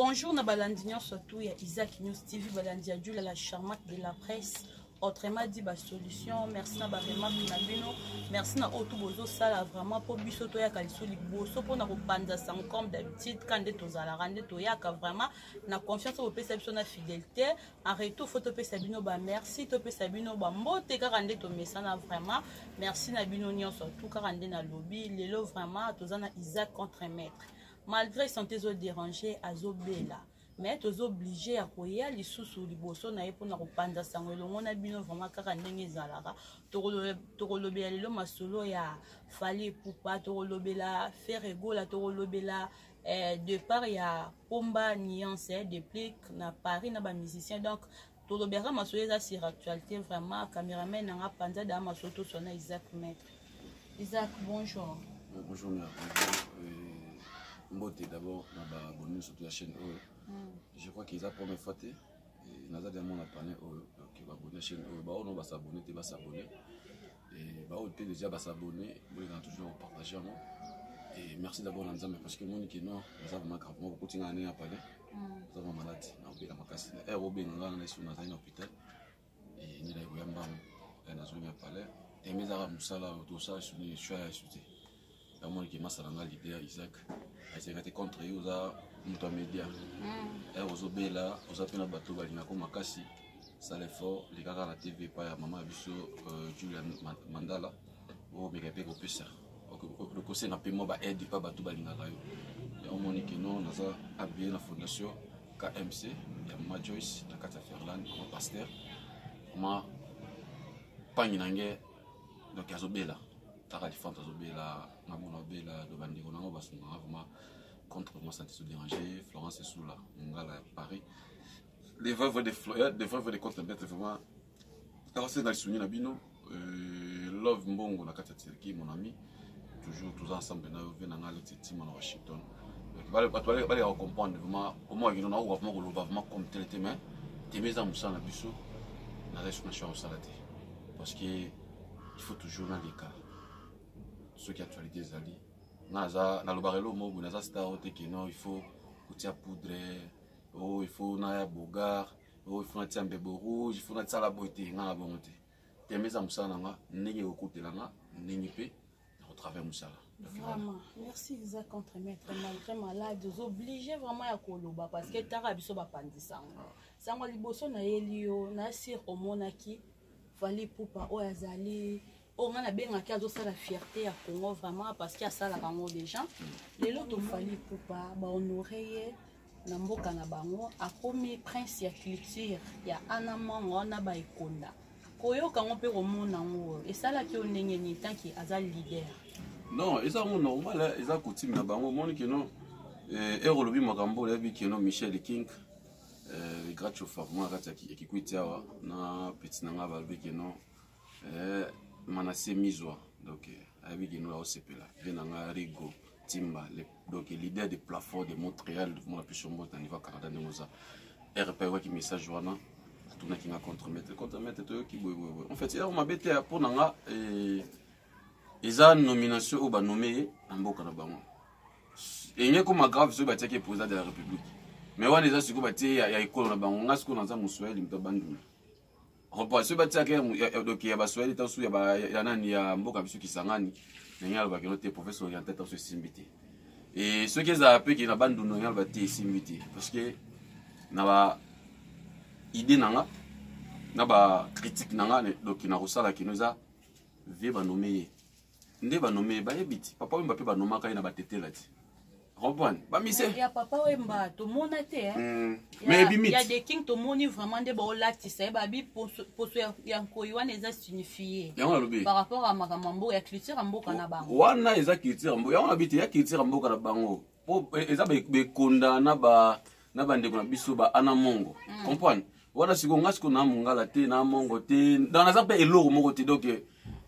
Bonjour na balandi nyonso tout ya Isaac News TV, balandi ya Julia la charmante de la presse. Autrement dit ba solution, merci na ba remarque na bino, merci na oyo tout bozo sala vraiment po biso toyaka liso liboso pona kopanza sango comme d'habitude quand nde tozalaka nde toyaka vraiment na confiance oyo bopesa biso na fidélité. En retour faut topesa bino ba merci, topesa bino ba mbote kaka nde tomesana vraiment. Merci na bino nyonso tout kaka nde nalobi lelo vraiment toza na Isaac contre maître. Malgre sante ezo deranger, azo bela, mais tozo oblige ya koya lisusu liboso na ye mpona kopanza sango elongo na bino vraiment kaka ndenge ezalaka. Tokolobela lelo masolo ya Fally Ipupa, tokolobela Ferre Gola, tokolobela départ ya Pomba Nuance, Deplick na Paris na ba musiciens. Donc tolobelaka masolo eza sur actualité vraiment. Cameraman nanga panza da masolo tosona Isaac Maître. Isaac, bonjour. Bonjour, mère. Mbote d'abord na ba abonnés surtout la chaîne oyo. Je crois qu'ils a première fois te naza déjà mona panel oyo. Donc ba abonnés chaîne oyo ba ono ba s'abonner te ba s'abonner. Et ba oyo te déjà ba s'abonner, boleka toujours partager yango. Et merci d'abord na Nzambe parce que moni que non, naza vraiment gravement kokutinga na panel. Naza vraiment malade, na obela makasi. Na heure obenga nga na isu nazali na hôpital. Et ni na koya mbango. Nazongi ya palais. Tembe ezaka mosala oyo tosala suni choix ya esu te. Namoni ke masala nga leader Isaac azalaka te contre ye, oza moto ya media. Ozobela, oza mpe na bato balingako makasi. Sala effort, lekaka na TV epai ya mama ya biso Julia Mandala, omeka mpe kopesa kosenga mpe mwa ba aide epai bato balingaka yo. Omoni ke non, naza habillé na fondation KMC ya mama Joyce na kati ya Ferland, mama pasteur, mama pangi na nge. Donc azobela kaka lifante, azobela ngamona obela do bandeko nango basungaka vraiment contre moi, santé se déranger. Florence Esula Mongala ya Paris, les veuves de des veuves de contre maître vraiment nakosenga lisungi na bino. Love Mbongo na kati ya Turquie, mon ami, toujours toza ensemble na yo ve na nga Alex Etima na Washington. Bato baleka kocomprendre vraiment comment ekino nakoka vraiment koloba vraiment comme tel te, mais teme eza mosala na biso, naza lisusu na choix kosala te parce que il faut toujours naleka soki actualité ezali. Naza nalobaka eloko moko boye, naza star oyo te keno il faut kotia poudre, oh il faut naya bogar, oh il faut natia mbebo rouge, il faut natiala boye te. Nga na bongo te, teme eza mosala na nga, ndenge ekokutela nga, ndenge mpe nakotravaille mosala. Vraiment, merci Isaac contre maître, malgré malade, oza obligé vraiment ya koloba parce que taka biso bapandisango. Sango liboso nayeli yo, na sir omonaki Fally Ipupa oyo azali oyo nga nabengaki azosala fierté ya Congo vraiment parce que asalaka yango déjà. Lelo to Fally Ipupa bahonore ye na mboka na bango, akomi prince ya culture ya Anamongo na baekonda. Koyoka yango mpe komona yango esalaki yo ndenge nini tant que aza leader? Non, eza yango normal, eza coutume na bango. Omoni keno ere olobi makambo oyebi keno Michel King, grand chauffeur mwa kati ya Kikwiti awa na petit na nga, balobi keno Manase Mizwa, donc ayebi keno aosepela ve na nga Rigo Timba, donc leader de plafond de Montréal, mona biso mbote na niveau Canada ndenge oza. Rp ayokaki message wana, atunaki nga contre maître, contre maître toyoki boye boye boye. En fait eloko mabe te mpo na nga, eza nomination oyo banome ye na mboka na bango. Enge koma grave soki batiaki président de la République, mais wana eza sikoyo batie ya ekolo na bango. Nga sikoyo naza moswahili, moto abandundu repas, soki batiaki donc ya baswahili tasu ya nani ya mboka biso Kisangani, ndenge alobaki no te, province orientale tasu esimbi te. E soki ezala mpe ke na bandundu, ndenge aloba te esimbi te, parce que na ba idée na nga na ba critique na nga, donc nakosala kino eza vie banome ye nde banome ye, bayebi ti Papa Wemba mpe banomaka ye na batetela ti comprendre bamise ya Papa Wemba tomona te. Mais ebimi ya The King tomoni vraiment nde baolatisa ye babi poso ya nkoi wana eza signifie yango nalobi par rapport à makambo ya mboka, ya culture ya mboka na bango. Wana eza culture ya mboka, yango nabi te ya culture ya mboka na bango po eza bekonda na ba na bandeko na biso ba ana mongo, comprendre wana. Sikoyo nga sikoyo na mongala te, na mongo te, donc naza mpe eloko moko te. Donc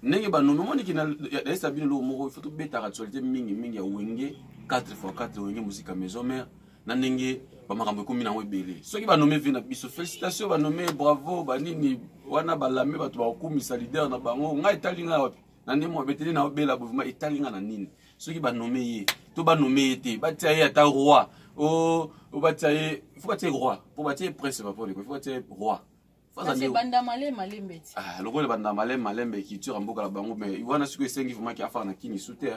ndenge banomi omoniki nayesa bino eloko moko, ifo tobetaka actualité mingi mingi ya Wenge 4x4, Wenge Musica Maison Mère, na ndenge bamakambo ekomi nango ebele. Soki banome vie na biso, félicitation, banome bravo, banini wana balame bato bakokumisa leader na bango. Ngai etali ngai wapi na ndenge moko beteli na obela mouvement etali ngai na nini? Soki banome ye to banome ye te, batia ye ata roi. O batia ye, faut batia ye roi, po batia ye prince papa oleko, faut batia ye roi. Ebanda malembe malembe ti. Ah, lokola ebanda malembe malembe culture ya mboka na bango, mais wana sikoyo esengi vraiment ke afana na kini su te,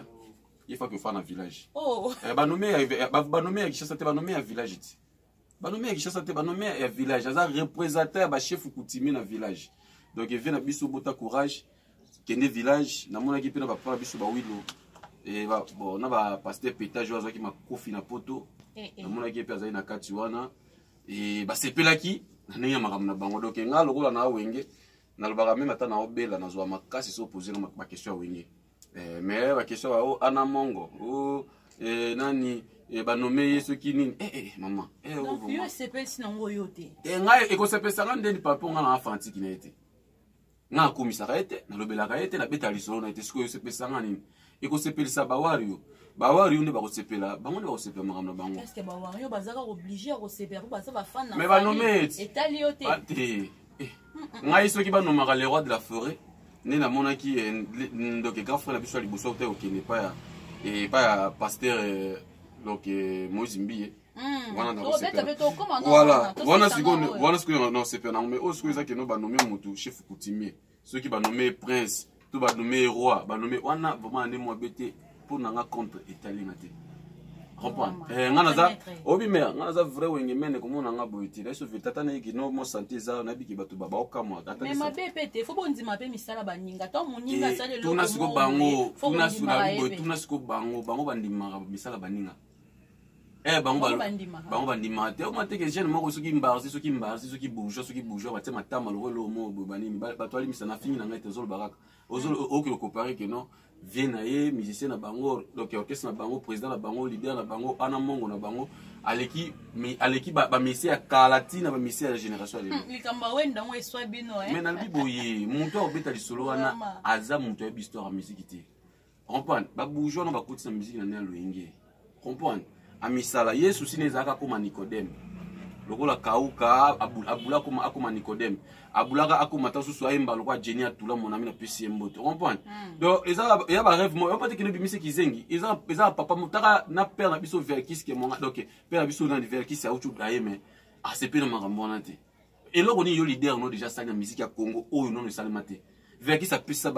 ye faki ofana na village. Oh. Eh, banome ya Kinshasa te, banome ya village ti. Banome ya Kinshasa te, banome ya village. Aza représentant ya bachef coutumier na village. Donc evie na biso, bota courage, kende village. Namonaki mpe na bapapa na biso bawilo, bon, na bapasteur pétage oyo azwaki makofi na poto, namonaki ye mpe azali na kati wana, basepelaki na ndenge ya makambo na bango. Donc nga lokola na Wenge, nalobaka meme ata naobela, nazwa makasi so opose nga baquestion ya Wenge, mais baquestion ba o ana mongo o nani, banome ye soki nini, mama. Yo esepelisi nango yo te? Ngai ekosepesanga ndeni papa? Nga na afantiki na ye te, nga nakomisaka ye te, nalobelaka ye te, nabetaka lisolo na ye te. Sikoyo esepesanga nini? Ekosepelisa bawario, bawario nde bakosepela, bango nde bakosepela makambo na bango. Est-ce bawario bazaka obligé ya kosepela po baza bafan na Mais banome etali yo te? Te, ngai soki banomaka le roi de la forêt nde namonaki ndoke grand frère na biso ya liboso auta kokende epai ya pasteur, donc Moïse Mbiye wana. Voilà, wana sikoyo nasepela nango. Mais oyo sikoyo eza keno banome motu chef coutumier, soki banome prince to banome roi, banome wana vraiment ane mwa be te. Mpo na nga contre etalinga te, comprendre? Nga naza obi mer, nga naza vrai Wenge mene. Komona nga boye te, nayeso tata nayeki no mo santé eza, nayebiki bato baokamwa. Mais mabe mpe te, fo bondima mpe misala baninga to moninga asali. Tuna siko bango, tuna boye, tuna siko bango, bango bandimaka misala baninga. Bango bandimaka te. Oma teke jeune moko soki mbarzi, soki mbarzi, soki bourgeois, soki bourgeois, batie matama lokolo mo boye, banini, bato alimisa na fingi na ngai te. Ozoloba kaka okoki kocomparer ke non, vie na ye, musicien na bango, donc orchestre na bango, président na bango, leader na bango, ana mongo na bango, aleki, aleki bamusicien ya kala ntina bamusicien ya génération ya lelo. Likambo awenda yango eswa bino. Mais nalobi boye, moto akobeta lisolo wana aza moto ayebi histoire ya musique te, comprendre? Babourgeois na bakoti na musique na nde ya loyenge, comprendre? Amisala ye susi na ezalaka akóma Nicodème lokola kauka abula, akóma Nicodème, abulaka akóma ta susu, ayemba lokola Jenny Atula monami na pesi ye mbote, comprendre? Donc eza ya barêve moko yopa te kende bimisi kizengi. Eza papa motaka na père na biso Verkis ke monga, donc père na biso nani, Verkis auti aye, mais asepe na makambo wana te. Eloko nini yo leader no déjà asali na musique ya Congo oyo nono esalema te? Verkis apesa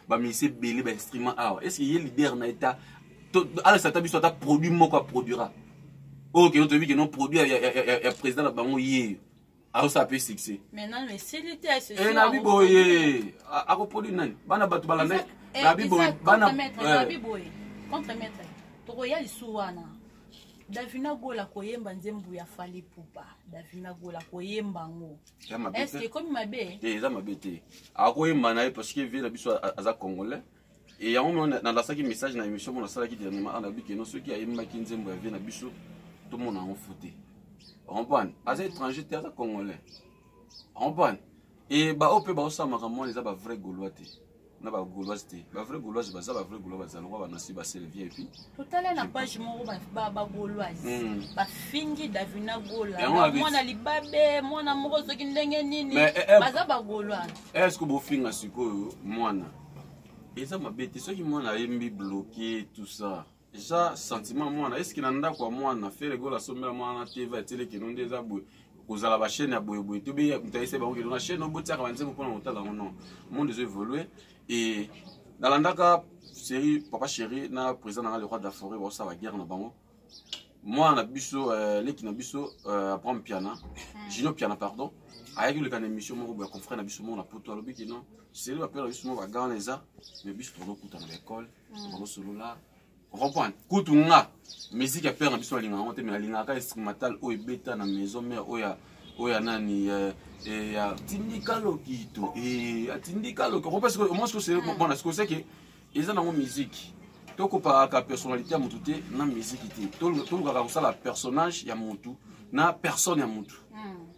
bamusicien ebele bainstrument awa. Est ce que ye leader na eta alakisa ata biso ata produit moko aproduira oyo keno toyebi keno produit ya président na bango ye azosala mpe succès? Nabi boye, akoproduire nani? Bana bato balanda nabi boye, bana contre maître tokoya lisu wana. Davina Gola koyemba nzembo ya Fally Ipupa, Davina Gola koyemba yango, est-ce ekomi mabe? Te, eza mabe te, akoyemba na ye parce que vie na biso aza congolais. E yango nalasaki message na émission mo nasalaki dernièrement, anabi keno soki ayembaki nzembo ya vie na biso, tomona yango fu te, comprendre? Aza étranger te, aza congolais, comprendre? E baoyo mpe baosala makambo wana eza bavrai gaulois te na bagauloise te. Bavrai gauloise baza, bavrai gaulois baza lokwa banasi basele vie et puis Totala na page moko, bagauloise bafingi Davina Gola, mwana libabe, mwana moko soki ndenge nini, baza bagauloise. Est ce que bofinga sikoyo mwana eza mabe te? Soki mwana ayembi bloqué, tout ça eza sentiment mwana. Est ce que na ndako ya mwana Ferre Gola asombela mwana na TV, atieleki no nde eza boye, kozala bachaîne ya boyeboye to be moto ayese bango kelo na chaîne obotiaka banzembo mpona kotala yango? Non, monde ezo évolue. E nalandaka série Papa Chéri na président nanga le roi de la forêt, baosala baguerre na bango. Mwana na biso, leki na biso, Abraham Piana, Gino Piana pardon, ayaki koleka na émission moko boye ya confrère na biso moko na poto. Alobi ke non, série bapere na biso moko bagana wana eza, mais biso tokokuta na baekole, tokosolola, comprendre? Kutu nga musique ya père na biso alingaka yango te, mais alingaka instrumental oyo ebeta na maison mère, oyo ya nani, ya Tindika Lokito, atindika Lokito. Parce que moi siko bona siko seke eza nango musique. Tokopakaka personnalité ya motu te na musique te, tolukaka kosala personnage ya motu na personne ya motu,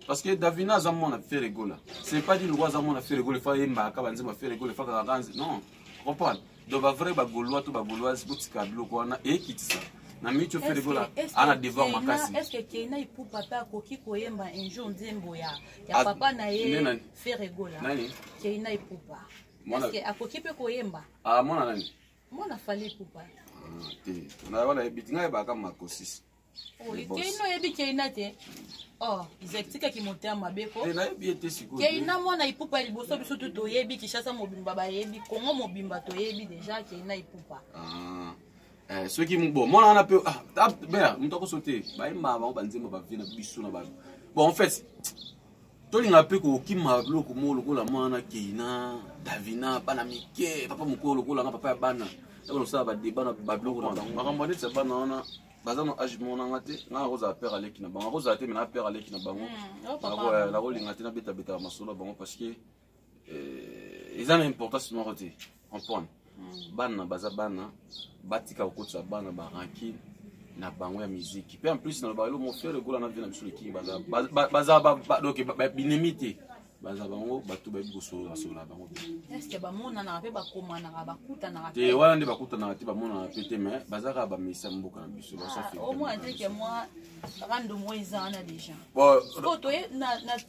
parce que Davina aza mwana Ferre Gola. C'est pas dit lokwa aza mwana Ferre Gola efa yembaka banzembo ya Ferre Gola, efa kaka kanzi, non, comprendre? Donc bavrai bagaulois to bagauloise, botika biloko wana ekitisa na miti. Ferre Gola ana devoir makasi. Est ce que Keina Ipupa mpe akoki koyemba un jour nzembo ya papa na ye Ferre Gola? Nani? Keina Ipupa, est ce que akoki mpe koyemba? Ah, mwana nani? Mwana Fally Ipupa. Te, na wana yebi ngai yebaka makosis. Keina oyebi Keina te? Oh, Isaac, tikaki motema mabe ko. Te, nayebi ye te sikoyo. Keina mwana Ipupa ya liboso, biso tu toyebi, Kinshasa mobimba bayebi, Congo mobimba toyebi déjà Keina Ipupa. Ah. Eh, soki bon mwana wana mpe ah, ah, moto akoso te, bayembaka bango banzembo bavie na biso na ba bon, en fait tolinga mpe kokima biloko moko lokola mwana Keina, Davina, bana mike, papa mokolo lokola nga, papa ya bana, ntango kosala badeba na babiloko na bango, makambo neti ya bana wana baza na age moko nanga te. Nga nakozala père aleki na bango, akozala te, me na père aleki na bango. Nakolinga te nabetabetaka masolo na bango parce que eza na importance moko te, comprendre. Bana baza bana, batika kokotisa bana barancune na bango ya miziki. Mpe en plus nalobaka elo, mon frère Gola na vie na biso lekingi baza donc binemi te, baza bango bato bayebi kosolola solola bango te. Est-ce bamonanaka mpe, bakomanaka, bakutanaka? Te, wana nde bakutanaka te, bamonanaka mpe te, mais baza kaka bamesa mboka na biso. Omona te ke mwa rando mo eza wana déjà. Sikoyo toye,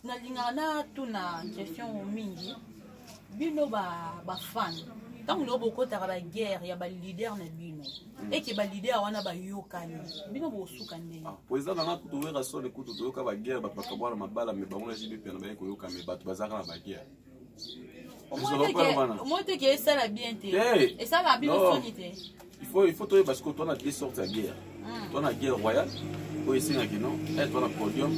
nalingaka natuna question mingi. Bino bafan, ntango lelo bokotaka baguerre ya baleader na bino, eke baleader wana bayokani, bino bosuka ndenge? Po eza nanga kutu wera sone kutu toyoka baguerre, bato bakabwana mabala, me bango na JB mpe na baye koyoka, me bato bazalaka na baguerre. Omoi te ke esala bien te, esala bino soni te? Il faut toyeba sikoyo, toa na deux sortes ya guerre. Toa na guerre royale oyo esengaki no toa na podium,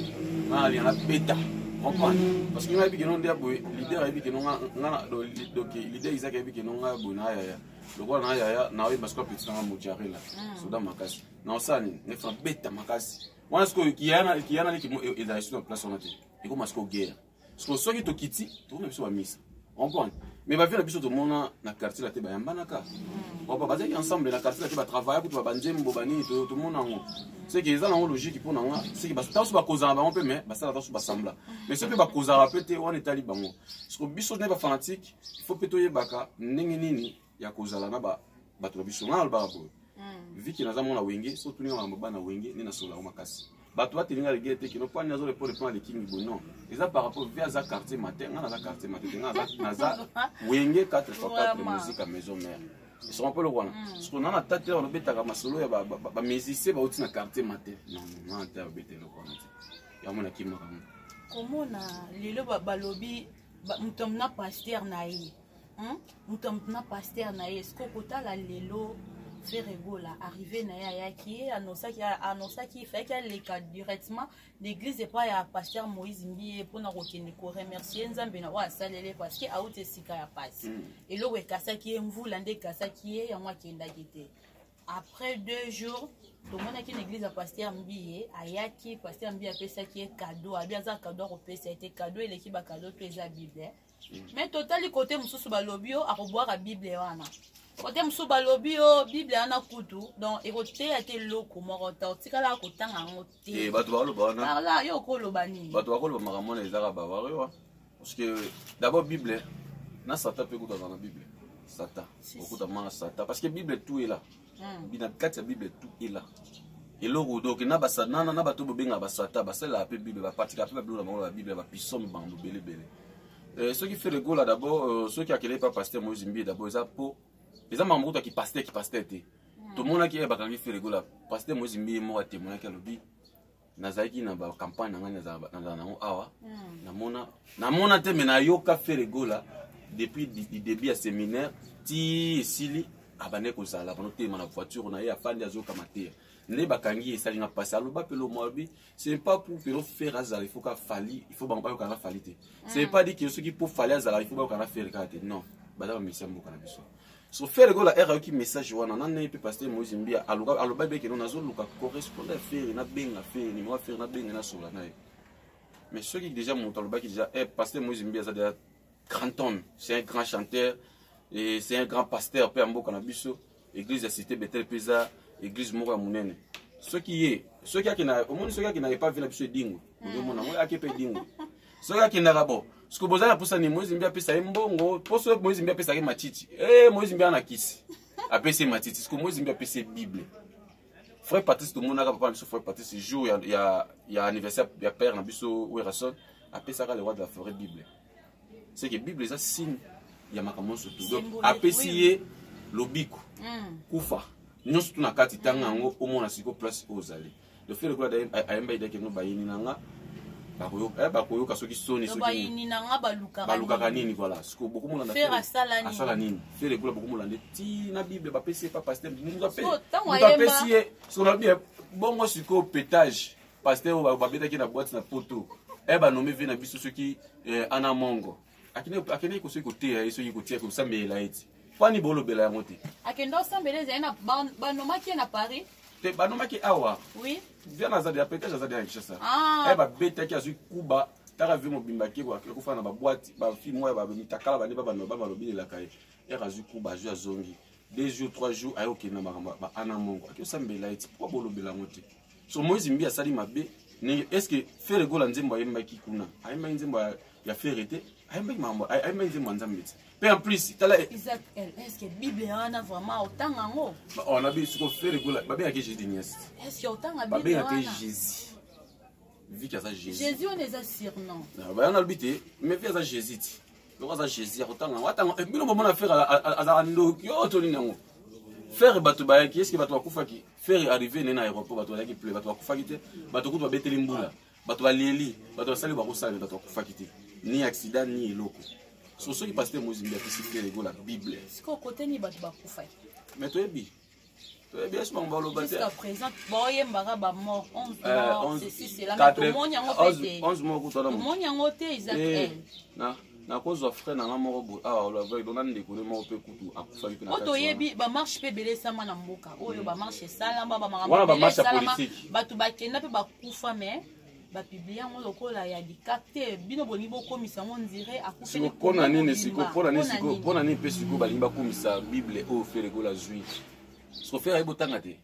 nga nalinga nabeta, comprendre, parce que nga yebi keno nde ya boye, leader ayebi keno nga, donc leader Isaac ayebi keno nga boye na yaya, lokola na yaya naoyeba sikoyo petit nanga mojarela soda makasi, naosala nini? Nefa beta makasi wana. Sikoyo kiyana leki ezala esu na place wana te, ekoma sikoyo guerre. Sikoyo soki tokiti, tokoma biso bamisa, comprendre, mais bavie na biso tomona na quartier la te, bayambanaka papa, bazalaki ensemble na quartier la te, batravailla kutu babanzembo banini, tomona yango. Seke eza nango logique mpo na nga, seke ntanso bakozala bango mpe, mais basala ntanso basambla, mais soki mpe bakozala mpe te, wana etali bango. Siko biso nde bafanatique, il faut mpe toyebaka ndenge nini ya kozala na bato na biso. Nga nalobaka boye, viki naza mwana Wenge, so tuninga makambo bana Wenge nde nasola yango makasi. Bato batelinga lege te kino mpani azo répondre mpona lekingi boye, non, eza par rapport vi aza quartier matin, nga naza quartier matin te, nga naza Wenge 4 x 4, musique ya maison mère esoko mpe eloko wana. Siko na na tate wana obetaka masolo ya bamusicien bauti na quartier matin, non, non, na te babeta eloko wana te, yango nakimaka ngo. Komona lelo balobi moto na pasteur na ye, Moto na pasteur na ye. Siko kotala lelo Ferre Gola, arrivé na ye, ayaki, ye annoncaki fayaki aleka directement l'église epai ya pasteur Moïse Mbiye mpona kokende koremercier Nzambe na oyo asaleli, parce que auti esika ya pasi. Eloko ekasaki ye, mvula nde ekasaki ye, yango akendaki te. Après 2 jours, tomonaki na église ya pasteur Mbiye, ayaki, pasteur Mbiye apesaki ye cadeau, abi aza cadeau akopesa ye te, cadeau eleki bacadeau to eza Bible. Mais totali kote mosusu, balobi yo akobwaka Bible wana, kote mosusu balobi yo Bible wana kutu donc ekoteya te eloko moko ta, otikalaka kotanga yango te. Bato bakoloba wana. Parla, yo okoloba nini? Bato bakoloba makambo wana ezaka bawarewa, parce que d'abord Bible na Satan mpe kutu aza na Bible, Satan okuta mwana Satan, parce que Bible tout est là. Na kati ya Bible tout est là, eloko donc na basanana na bato bobengaka basatan basalelaka mpe Bible, bapatikaka mpe babiloko na bango na babible, bapisome bango belebele. Soki Ferre Gola d'abord, soki akele pa pasteur Moïse Mbiye, d'abord eza po eza makambo kutu akipasteur kipasteur te. Tomonaki ye bakangi Ferre Gola, pasteur Moïse Mbiye moko atemonaki, alobi nazalaki na bacampagne na ngai, nazala nango awa, namona te, me nayoka Ferre Gola depuis du début ya séminaire ti esili, abandaki kozala banotema na voiture na ye, afandi azokama te. Nde bakangi ye, esalinga mpasi. Aloba mpe lomo, alobi c'est pas pour que Ferre azala, il faut ka Fally, il faut bango bayokana Fally te. C'est pas dit que soki po Fally azala, il faut bayokana Ferre kaka te, non, baza bamisia mboka na biso. So Ferre Gola ere ayoki message wana na ndenge mpe pasteur Moïse Mbia aloba beke no, nazoluka correspondant ya Ferre, nabenga Ferre, numéro ya Ferre, nabenga, nasola na ye. Mais soki déjà moto alobaki déjà, eh, pasteur Moïse Mbia aza déjà grand homme, c'est un grand chanteur et c'est un grand pasteur mpe ya mboka na biso. Église ya Cité Betel mpe eza église moko ya monene. Soki ye, soki akenda, omoni, soki akendaka epa vi na biso Edingo, ozomona ngo ake mpe Edingo, soki akendaka bo soki boza na posa nini, Moïse Mbi apesa ye mbongo, mpo soki Moïse Mbi apesaki matiti, e Moïse Mbi ana kisi apesi ye matiti, soki Moïse Mbi apesi ye Bible. Frère Patrice, tomonaka papa na biso frère Patrice, jour ya anniversaire ya père na biso Werason, apesaka le roi de la forêt Bible. C'est que Bible eza signe ya makambo nyonso tu, donc apesi ye lobiko, kufa nyonso tu na kati. Ntango yango omona sikoyo place oyo ozali. Le Ferre Gola ayemba idaki no bayini na nga bakoyoka soki soni soki bayini na nga balukaka balukaka nini voilà siko bokomona Ferre asala nini asala nini Ferre Gola bokomona nde ti na Bible bapesi ye pa pasteur mutu apesi ye siko na bien bongo siko pétage pasteur oyo babetaki na boîte na poto e banome vie na biso soki ana mongo akendaki soki koteya ye soki kotia kosambela ye ti pani bolobela yango te akende osambela ezali na banomaki ye na Paris te banomaki awa oui viana aza deja peut-être aza deja na Kinshasa e babetaki azwi kuba taka vie mobimba ake akufa na baboite bafille moko ya bamitakala bande babalobelelaka ye ere azwi kuba azwi azongi 2 jours 3 jours aye okende na makambo ba ana mongo ake osambela ye ti pourquoi bolobela yango te so Moïse Mbi asali mabe ndenge est ce que Ferre Gola nzembo ayembaki kuna ayembaki nzembo ya Ferre te ayembaki makambo ayembaki nzembo ya Nzambe te mpe en plus tala Isaac est ce que Bible wana vraiment otanga yango on a siko Ferre Gola babengaki Jésus Nias est ce que otanga Bible wana babengaki Jésus viki aza Jésus Jésus wana eza surnom bayana alobi te mais vi aza Jésus ti loko aza Jésus akotanga yango atanga bino bomona Ferre azalaka ndoki oyo tolini yango Ferre bato bayaki eske bato bakufaki Ferre arrivé ne na aéroport bato bazalaki ple bato bakufaki te bato kutu babeteli mbula bato balieli bato basali bakosala bato bakufaki te ni accident ni eloko so soki pasteur Moïse Mbi apesi Ferre Gola Bible sikoyo kote nini bato bakufaki mais toyebi toyebi esi bango baloba te jusqu'à présent baoyembaka bamort 11 mort ceci cela mais tomoni yango mpe te 11 mort kutu wana tomoni yango te Isaac L nakozwa frère na nga moko boye awa olava na ndeko ne moko mpe kutu akufaki mpe oyo toyebi bamarche mpe ebele esama na mboka oyo bamarche esalama bamakambo ebele esalama bato bakenda mpe bakufa mais bapublie yango lokola ya likak te bino bolingi bokomisa yango ndire akufeli mpona nini siko mpona nini siko mpona nini mpe sikoyo balingi bakomisa Bible oyo Ferre Gola azwi siko Ferre ayebi botanga te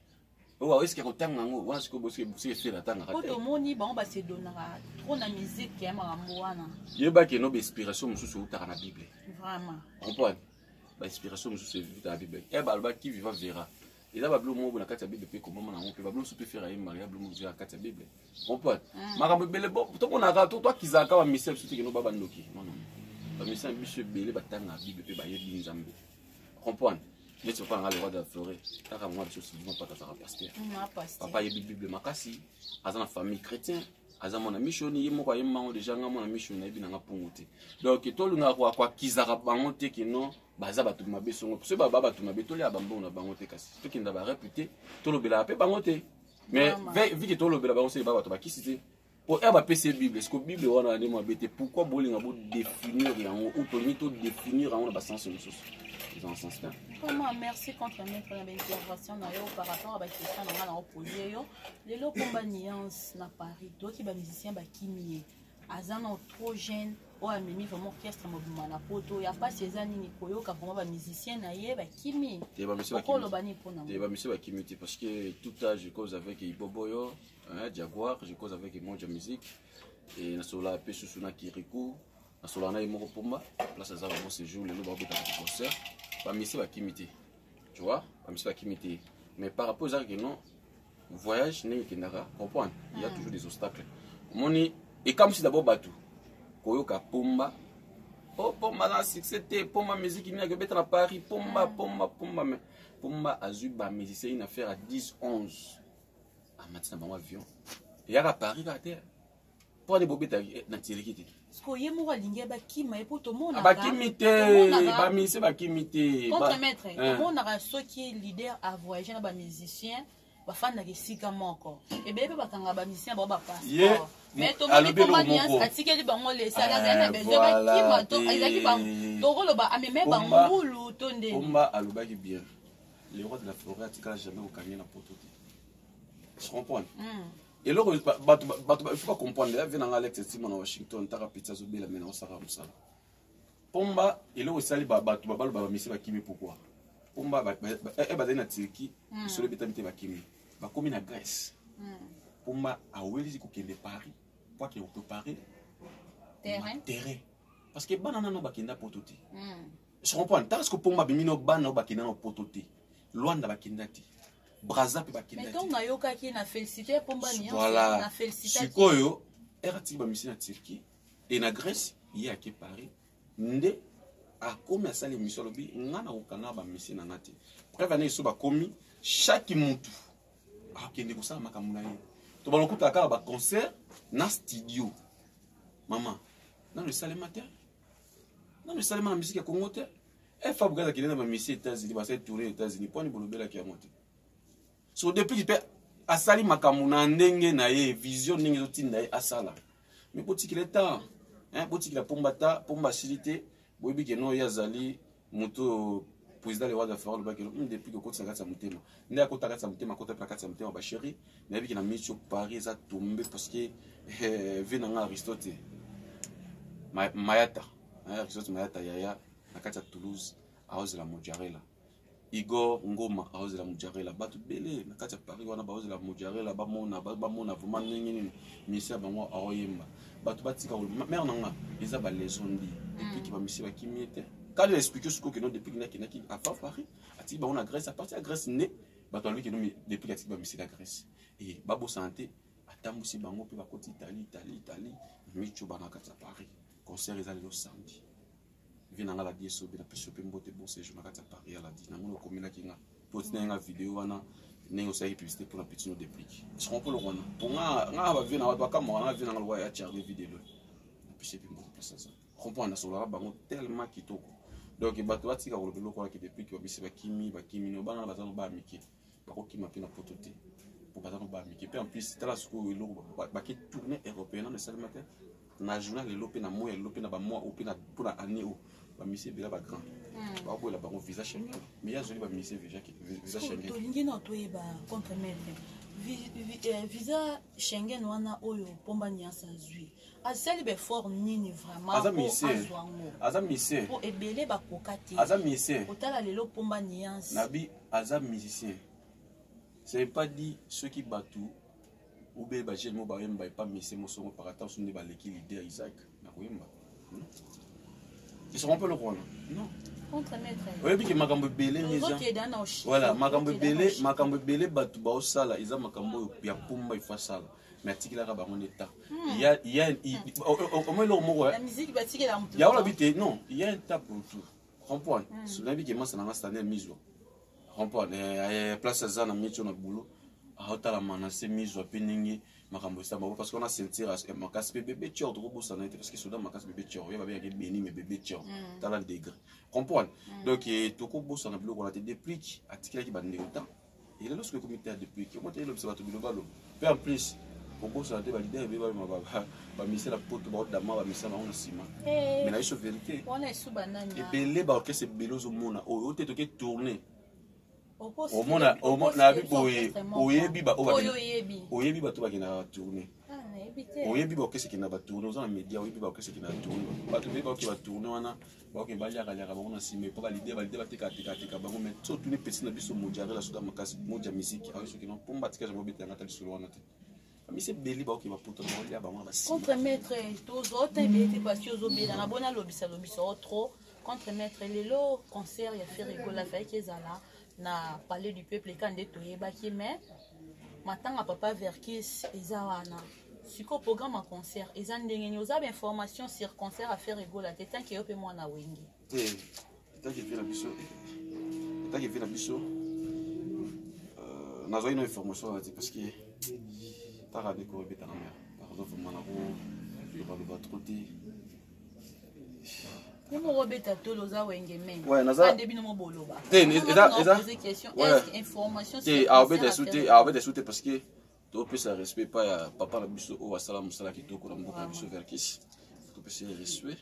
oyo eske akotanga yango wana sikoyo bosike Ferre atangaka te tomoni bango basedonaka trop na musique ya makambo wana yebaki eno bainspiration mosusu eutaka na Bible vraiment comprendre bainspiration mosusu eutaka na Bible e balobaki viva vera eza babilo moko na kati ya Bible mpe komama nango mpe babilo mosusu mpe Ferre ayembaka ya bilo mosusu ya kati ya Bible comprendre makambo ebele tomonaka toakizaka bamisia biso tekeno ba bandoki non non bamisia biso ebele batangaka Bible mpe bayebi Nzambe comprendre neti papa nanga le roi de la forêt kaka mwa biso silima pata azalaka pasteur papa ayebi Bible makasi aza na famille chrétien aza mwana missioni ye moko ayembango deja nga mwana missioni nayebi nanga mpungu te donc tolingaka koakizaka bango te ke non baza bato mabe songo soki baba bato mabe tolia bambongo na bango te kasi tokenda barep te tolobelaka mpe bango te mais vu que tolobela bango soki ba bato bakisi te po ere bapesi ye Bible ceque Bible wana nde mabe te pourquoi bolinga bodéfinir yango ou tolingi todéfinir yango na basens mosusu eza na sens te. Vraiment, merci contre maître na baintervention na yo par rapport à baquestion na nga na opose yo lelo komba nuance na Paris toyoki bamusicien bakimi ye aza na trop jeune oyo amemi vraiment orchestre mobima na poto ya mpasi eza nini koyoka vraiment bamusicien na ye bakimi okoloba nini mpona te bamusicien bakimi te parce que tout âge je cause avec Iboboyo hein, Jaguar je cause avec Moja Musique et nasola mpe susu na Kirikou nasola na ye moko Pomba place aza bango séjour lelo babetaka concert bamusicien bakimi te tu vois bamusicien bakimi te mais par rapport ezalaki non voyage ndenge ekendaka comprendre il y a toujours des obstacles omoni ekamwisi d'abord bato koyoka Pomba o oh, Pomba na succès te Pomba musique nini akobeta na Paris Pomba Pomba Pomba mais Pomba azwi bamusicien une affaire à 10 11 amati na bango avion eyaka Paris kaka te mpo ane bobeta na Turquie te siko ye moko alingi bakima ye mpo tomonaka bakimi te bamusicien bakimi te contre maître tomonaka soki leader avoyage na bamusicien bafandaka esika moko ebele mpe bakanga bamusicien bao bapasseport mais tomoni Pomba Niance atikeli bango lesala azali na besoin bakima to ezalaki tokoloba ameme bangulu to ndeni Pomba alobaki bien le roi de la forêt atikala jamais kokangi na poto te je comprends eloko bato bato il faut pas comprendre ya vie nanga Alex Estima na Washington taka pizza azobela me na osaka mosala Pomba eloko esali bato babaloba bamisi bakimi pourquoi Pomba bazali na Turquie lisolo ebetami te bakimi bakomi na Grèce Pomba awelisi kokende Paris po akende koprépare terrain parce que bana nano bakenda poto te je comprends ntango siko Pomba abimi no bana oyo bakenda na poto te Lwanda bakenda te Braza mpe bakenda te nayokaki na félicité Pomba. Voilà sikoyo ere atiki bamisi na Turquie e na Grèce ye ake Paris nde akomi asali émission alobi nga na kokanga bamisi na nga te preuve ane eso bakomi chaque mutu akende kosala makambo na ye. Tobanda kokutaka kaka baconcert na studio. Mama, nano esalema te, nano esalema na musique ya Congo te. Fabregas akende na bamisi États-Unis, basali tourne États-Unis, mpo ani bolobelaki yango te? So depuis mpe asali makambo na ndenge na ye, vision ndenge ezotinda ye asala. Mais botikela temps, botikela Pomba ta Pomba asili te. Boyebi ke no, ye azali moto oyo président le roi d'Afrique alobaki depuis kokotisa na kati ya motema, nde akota kati ya motema, akota mpe na kati ya motema bachéri. Nayebi ke na miti Paris eza tombe, parce que vie na nga Aristote Mayata, Aristote Mayata yaya na kati ya Toulouse aozela Mojarela, Igor Ngoma aozela Mojarela, bato ebele na kati ya Paris wana baozela Mojarela, bamona bamona vraiment ndenge nini misi ya bango aoyemba. Bato batika mare na nga, eza baleçon ndi depuis ke bamisi bakimi ye te. Kali explique sikoyo keno depuis nakendaki avant Paris, atiki bango na Grèce. À partir ya Grèce nde bato balobi keno depuis atiki bamisi na Grèce e babosana te, atambusi bango mpe bakoti Italie, Italie, Italie, micho bana kati ya Paris. Concert eza lelo samedi. Vie na nga ladi esobe, napesi yo mpe mbote, bon séjour na kati ya Paris. Aladi, namoni okomelaki nga mpo otinaki nga video wana ndenge osalaki publicité mpona petit no Déplique mpo loko wana mpo nga bavie na bato bakamwaka nga vie na nga lokwa ya Charlie videlo. Napesi mpe mbote place aza comprendre, nasololaka bango tellement kitoko. Donc bato batika koloba eloko wana ke depuis ke babisi bakimi, bakimi no bana baza no baya mike, bakokima mpe na poto te po baza no baya mike. Mpe en plus, tala sikoyo eloko bake tournée européenne nano esalema te na journal lelo mpe na mois ya lelo mpe na bamois oyo mpe mpona année oyo, bamisi ebela bagrand baboyela bango visa Schengen, mais ye azoli bamisi visa Schengen. Tolingi na toyeba, contre maître, visa Schengen wana oyo Pomba Nyasa azwi, asali baeffort nini vraiment? Aza musicien. Azwa yango. Aza musicien. Po ebele bakoka te. Aza musicien. Kotala lelo Pomba Nyasa. Nabi aza musicien, c'est pas dit soki bato ube bajeune mo bayemba epa musicien mosongo pakata so nde baleki leader Isaac na koyemba. Esoko mpe eloko wana non. Contre maître. Oyebi ke makambo ebele eza ozokenda na voilà, makambo ebele, makambo ebele bato baosala eza makambo oyo ya Pomba ifo asala, mais atikelaka bango nde ta ya omoi eloko moko. Na musique batikela motu. Ya olobi te, non, il y a un temps pour tout, comprendre. Nayebi ke masa nanga Stanel Mizwa, comprendre, place aza na mitio na boulot, aotalama na se Mizwa mpe ndenge makambo esamba, parce qu'on a ceinture makasi mpe bébé tior, tokobosana ete parce que soda makasi bébé tior oyo babengaki beni, mais bébé tior, tala degré, comprendre. Donc tokobosana biloko wana te. Depuis atikelaki bandeko temps, elelo soki ekomi te ya depuis omo te elobisa bato biloba loba. Mpe en plus, kobosana te baleader ebele babema bamisia na poto, baodama bamisia bango na nsima, mais na biso vérité. Wana esuba nani? Ebele baorchestre ebele ozomona oyo ote toke tourner, omona nayebi boye, oyebi oyo oyebi. Oyebi bato bakendaka batourne. Ah, nayebi te. Oyebi baorchestre ekendaka batourne, oza na média, oyebi baorchestre ekendaka tourne, bato ebele baoke batourne wana, baoke baliakaliaka bango na nsima epo baleader baleader batekatekaateka bango. Mais so otuni pesi na biso Mojarela, soda makasi Moja musique aoyi, soki no Pomba tika jango obetelanga ata lisolo wana te, bamisi ebele baoke bapoto na baolia bango na basima. Contre maître, tozwa ota ebele te parce que ozobela na bona lobisa lobisa o trop. Contre maître, lelo concert ya Ferre Gola fayaki ezala na Palais du Peuple eka nde toyebaki, mais matanga papa Verkis eza wana. Sikoyo programme ya concert eza ndenge nini? Oza bainformation sur concert ya Ferre Gola te, tant que yo mpe mwana Wenge? Te, etaki vie na biso, etaki vie na biso, nazwaki no information wana te, parce que taka ndeko ebetaka mare, pardon, vraiment nakolobaloba trop te. Yo moko obeta tolo, oza Wenge me Ouais, naza- nde bino mo boloba. Te, Poser question. Est-ce que information te, aobeta esu te, aobeta esu te, parce que topesa respect epai ya papa na biso oyo asala mosala kitoko na mboka na biso Verkis. Topesa ye respect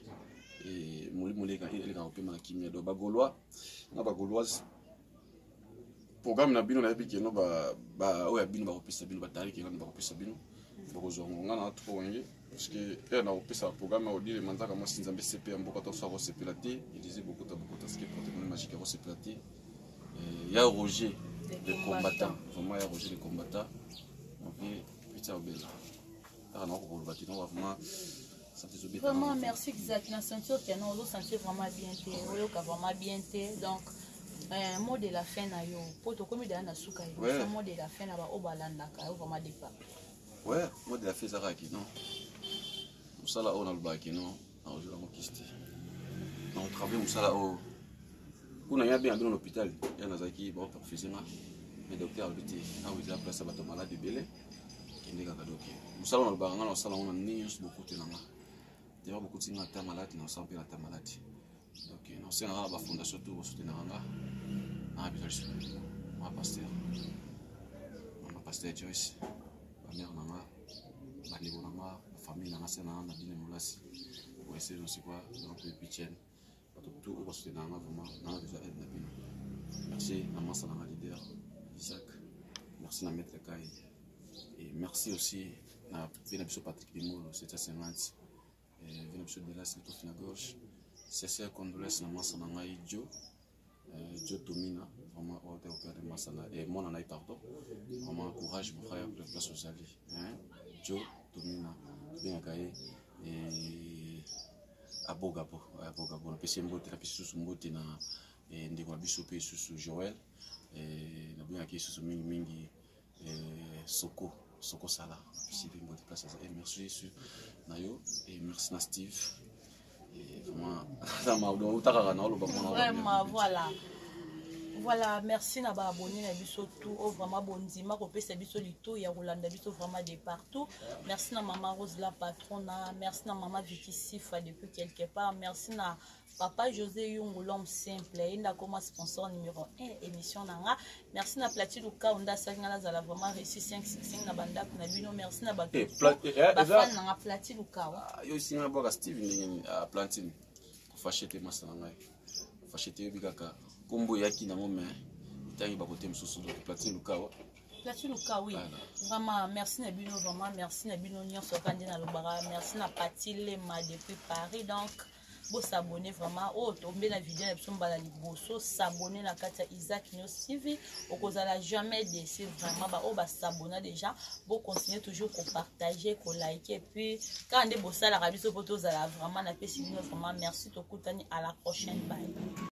e molimo elekaka kopema na kimia. Donc bagaulois na bagauloise, programme na bino nayebi keno oyo ya bino bakopesa bino batariki nani bakopesa bino, bokozwa ngo. Nga na trop Wenge, parce que ere nakopesa programme ya Odile Manzaka, mwasi Nzambe, cp ya mboka, toso akosepela te. Élysée Bokota Bokota, ce porte-monnaie magique, akosepela te. Ya Roger le combattant, vraiment ya Roger le combattant, mon petit obela kaka nakokoloba te, donc vraiment santé ezobeta. Vraiment merci Isaac. Na sentir ke non, ozosentir vraiment bien te, oyoka vraiment bien te. Donc mot de la fin na yo, po tokomi daya na suka émission. Mot de la fin na baoyo balandaka yo vraiment depa. Ouais, mot de la fin ezalaka kino mosala oyo nalobaka kino nakozwela yango kisi te, nakotravaille mosala oyo. Kuna ya bien bino na hôpital ya nazalaki, baoperfuse nga, mais docteur alobi te, awa eza place ya bato malade ebele. Kende kaka. Donc mosala nalobaka, nga na osala yango na ndenge nyonso bokutela nga. Deja bokuti nga ata maladi, na osala mpe na ata maladi. Donc nasengaka na bafondation to bosutenaka nga na biso lisusu, ma pasteur, mama pasteur Joyce, bamare na nga, bandeko na nga, bafamille na nga, se na nga na bino molasi oese nosikwa. Donc pichen bato tout oyo basutenaka nga, vraiment nanga besoin aide na bino. Merci na masa na nga leader Isaac, merci na maître Kai et merci aussi na mpe na biso Patrick Limolo 750, ve na biso Delas Litofi na gauche. Sincère condoléance na masa na ngai Jo, Jo Tomina, vraiment oyo te koperdre masa na mwana na ye, pardon. Vraiment courage mon frère, place ozali, Jo Tomina, tobengaka ye Abogabo, Abogabo. Napesi ye mbote, napesi susu mbote na ndeko na biso mpe susu Joel, nabengaki ye susu mingimingi Soko Soko Sala. Napesi mpe mbote place aza. Merci su na yo et merci na Steve. Vraiment utakaka na oloba. Vraiment, voilà, merci na baabonné na biso tout oyo vraiment bondima kopesa biso lito ya kolanda biso vraiment de partout. Merci na mama Rose la patrona, merci na mama Viki Sifa depuis quelque part, merci na papa José Yungu, l'homme simple, ye nde akoma sponsor numéro 1 émission na nga. Merci na Platine Lukaunda, asalaki nga nazala vraiment réussi 5 5 na bandako na bino. Merci na bato bafan na nga Platine Lukawa. Yo esinga bwaka Steve ndenge nini? Plantine kofashe te, masa na ngai kofashe te, yobi kaka nkombo eyaki nango, mais etangi bakote mosusu. Donc Platine Lukawa. Platine Luka, oui. Vraiment merci na bino, vraiment merci na bino nyonso. Kaka nde nalobaka, merci na Pati Lema depuis Paris. Donc bosabonner vraiment, oyo tombe na video na biso mbala liboso, s'abonner na kati ya Isaac News TV, okozala jamais déçu. Vraiment, baoyo basabonna déjà, bocontinue toujours kopartager, kolike, et puis kaka nde bosalaka biso mpo tozala. Vraiment napesi bino vraiment merci. Tokutani à la prochaine, bye.